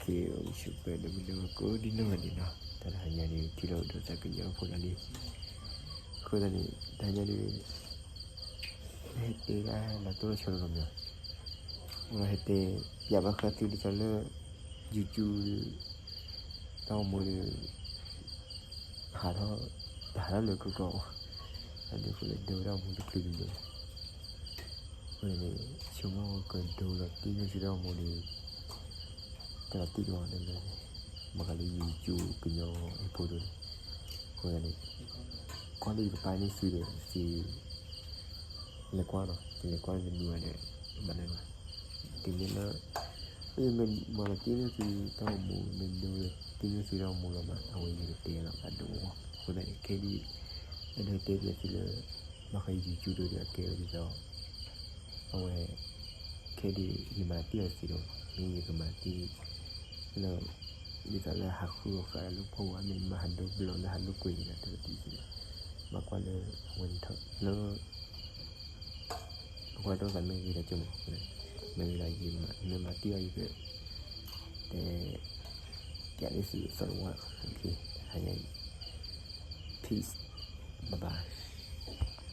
ကဲ အိၣ်ဆူၣ်ပှဲၤဒီးမုၢ်နံၤကိးဒံနီၢ်ဂၤဒဲးနီၤ, တၢ်တဟါညါန့ၣ် ထံၣ်လိာ်ကဒီးသးကညီဖိလီၤလံ. အဃိသတးန့ၣ် တဟါညါန့ၣ် ဟဲတဲဒၣ်လီၤတိၢ်လီၤဆီလီၤမး, ဟဲတဲ ပျးဘၣ်ဃးသုဒ်သိးလၢ YouTube ဒီး တၢ်အိၣ်မူဒီး ဟးထီၣ် တဟးထီၣ်လၢကီကီ, အဒုးဃိလၢဒိတၢ်အိၣ်မူတချုးဒံးဘၣ်. အဃိန့ၣ် ဆိကမိၣ်ကဒိလီၤတံၢ်န့ၢ်သုတၢ်အိၣ်မူဒီး တၢ်လီၤတံၢ်ကမီၤန့ၣ်လၢ ဘၣ်ဃးလၢ YouTube ကညီဖိဒိၣ်န့ၣ်, အဃိန့ၣ် ကွၢ်လၢယကပာ်န့ၢ်သုဒီး သု လဲၤကွၢ်နီၤ, သုလဲၤကွၢ်လၢနမံၤဝဲဒီး မၤန့ၢ်ဘၣ်. တုၤမ့ၢ်လၢ မ့ၢ်မၤလီၤတံၢ်န့ၢ်သုတၢ်အိၣ်မူ မ့ၢ်ဒိလၢ တံၢ်န့ၢ်သုတၢ်အိၣ်မူလီၤမး အဝဲယကတဲလီၤဘၣ်ဒိအဂီၢ်. အဃိသတးန့ၣ် ခဲဒံး အဲၣ်ဒိးတဲပျးသုလၢ ဘၣ်ဃး YouTube ဒိၣ်ဒီးအကဲဝဲဒ်သိး အဝဲ ခဲဒံး ယမၤတံၢ်အီၤစ့ၢ်ကီး မ့ၢ်ယကမၤတံၢ် လၢ ဒ်သိးလၢဟးဃုအီၤဃာ်လၢဖီဝါ မ့ၢ်မၤဟးဒိဘျီလၢဟးလိာ်ကွဲန့ၣ် တကတံၢ်စ့ၢ်ကီး, ဘၣ်ကွၢ်လၢ အဝဲန့ၣ်ထီၣ်လၢ ပကွၢ်ဒိၣ်သးမ့ၢ်ဂ့ၤဒီးကမၤ မ့ၢ်ဂ့ၤဒီးယမၤ မ့ၢ်မၤတံၢ်အီၤယက တဲ ပျးန့ၢ်သုအသီတဝီ, ဟါညါအံၤ peace, bye bye.